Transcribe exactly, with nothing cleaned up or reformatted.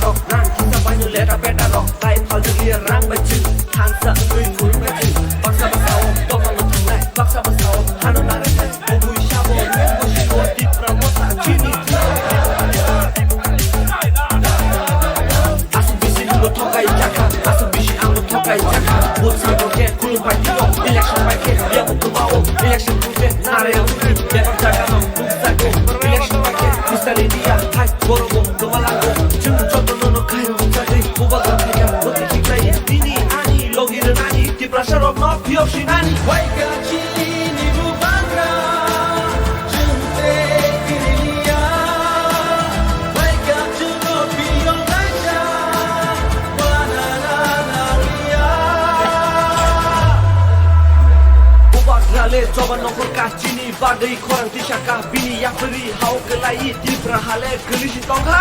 Rang kisa baino leta peta rok, tai phalta khe rang bai chwng, thansa wngwi phuru bai chwng, baksa baksa o tongmani thangnai, baksa baksa o hano narinai, kubui sabo nungbo sio Tipra mosa chini. Aswk bisi nungbo thokai jakha, aswk bisi angbo thokai jakha, butsa bo khe khulum pai tio, election pai khe yabo tuma o, election khe nare o, bepar jaga no buksa khe, election pai khe kusali dia, hai boro bo tuma lango, chwng joto no no khai rw buksa khe, bubagra thai kha, bwtwi khiklai, nini ani logi rwnani, Tiprasa rok no phiyok sinani. Waika chini bubagra, chwng tei kiriya. Waika chwngno phiyok naisa, wana na nangya. Bubagra le choba nongkhor ka chini bagwi khorang tisa ka bini yapri hao kwlai Tipra hale kwlwi si tongkha.